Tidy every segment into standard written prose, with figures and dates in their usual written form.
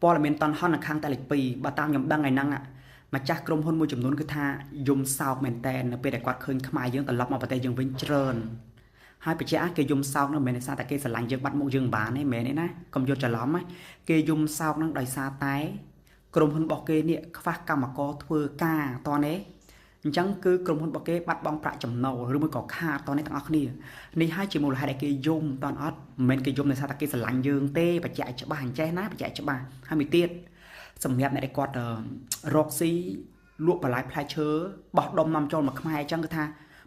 ព័ត៌មានតន់ហន់នៅខាងតែលេខ2បើតាមខ្ញុំដឹងថ្ងៃហ្នឹងម្ចាស់ក្រុមហ៊ុនមួយចំនួនគឺថាយំសោកមែនតែននៅពេលដែលគាត់ឃើញខ្មែរយើងត្រឡប់មកប្រទេសយើងវិញច្រើនហើយបច្ចេកគេយំសោកនឹងមិនមែនដោយសារតែគេស្រឡាញ់យើងបាត់មុខយើងបានទេមែនទេណាកុំយកច្រឡំណាគេយំសោកនឹងដោយសារតែក្រុមហ៊ុនរបស់គេនេះខ្វះកម្មករធ្វើការតនេះអញ្ចឹងគឺក្រុមហ៊ុនរបស់គេបាត់បង់ប្រាក់ចំណូលឬមួយក៏ខាតតនេះទាំងអស់គ្នានេះហើយជាមូលហេតុដែលគេយំតអត់មិនមែនគេយំដោយសារតែគេស្រឡាញ់យើងទេបច្ចៈច្បាស់អញ្ចេះណាបច្ចៈច្បាស់ហើយមួយទៀតសម្រាប់អ្នកដែលគាត់រកស៊ីលក់បន្លែផ្លែឈើបោះដុំនាំចូលមកខ្មែរអញ្ចឹងគឺថា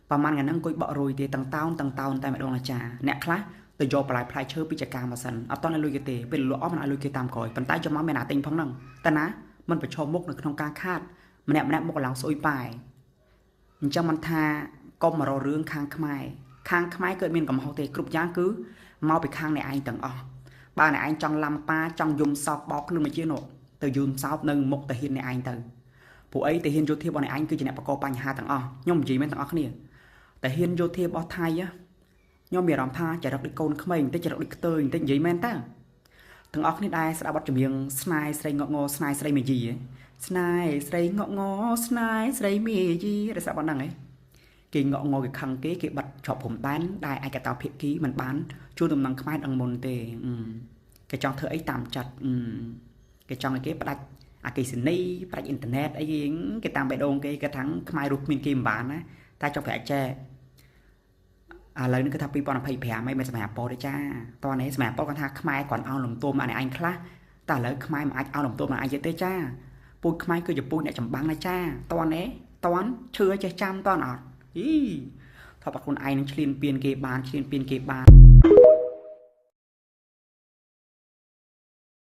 ប្រហែលថ្ងៃហ្នឹងអង្គុយបក់រុយទេទាំងតោនទាំងតោនតែម្ដងអាចារ្យអ្នកខ្លះទៅយកបន្លែផ្លែឈើពីចកាមកសិនអត់តន់ឲ្យលុយគេទេពេលលក់អស់មិនឲ្យលុយគេតាមក្រោយប៉ុន្តែយកមកមានអាទិញផងហ្នឹងតែណាមិនប្រឈមមុខនៅក្នុងការខាតម្នាក់ម្នាក់មុខឡើងស្អុយប៉ែអញ្ចឹងមិនថាកុំមករករឿងខាងខ្មែរខាងខ្មែរគឺមានកំហុសទេគ្រប់យ៉ាងគឺមកពីខាងអ្នកឯងទាំងអស់បើអ្នកឯងចង់ឡាំប៉ាចង់យំសោកបោកខ្លួនមកជានោះទៅយំសោកនៅមុខតាហ៊ានអ្នកឯងទៅពួកអីតាហ៊ានយោធារបស់អ្នកឯងគឺជាអ្នកបង្កបញ្ហាទាំងអស់ខ្ញុំនិយាយមែនទាំងអស់គ្នាតាហ៊ានយោធារបស់ថៃខ្ញុំមានអារម្មណ៍ថាចរិតដូចកូនក្មេងបន្តិចចរិតដូចខ្ទើយបន្តិចនិយាយមែនតើទាំងអស់គ្នាដែរស្ដាប់បទចម្រៀងស្នេហ៍ស្រីងក់ងស្នេហ៍ស្រីមេយីស្នេហ៍ស្រីងក់ងស្នេហ៍ស្រីមេយីដែលស្ដាប់បទហ្នឹងហ៎គេងក់ងគេខឹងគេគេបាត់ជាប់ព្រំដែនដែលឯកតោភាគីមិនបានជួនដំណឹងខ្មែរដឹងមុនទេគេចង់ធ្វើអីតាមចិត្តគេចង់ឲ្យគេផ្ដាច់អគិសនីផ្ដាច់អ៊ីនធឺណិតអីគេតាមបេះដូងគេគេថាខ្មែររស់គ្មានគេមិនបានណាតែចង់ប្រាប់ចេះឥឡូវនេះគឺថា2025ហើយមិនសម្រាប់ប៉ុទេចាតោះនេះសម្រាប់ប៉ុគាត់ថាខ្មែរគាត់អោនលំទមអានេះឯងខ្លះតែឥឡូវខ្មែរមិនអាចអោនលំទមអាឯងទៀតទេចាពូជខ្មែរគឺជាពូជអ្នកចម្បាំងណាចាតោះនេះតន់ឈឺឲ្យចេះចាំតន់អត់អីថាបើខ្លួនឯងនឹងឆ្លៀនពៀនគេបានឆ្លៀនពៀនគេបាន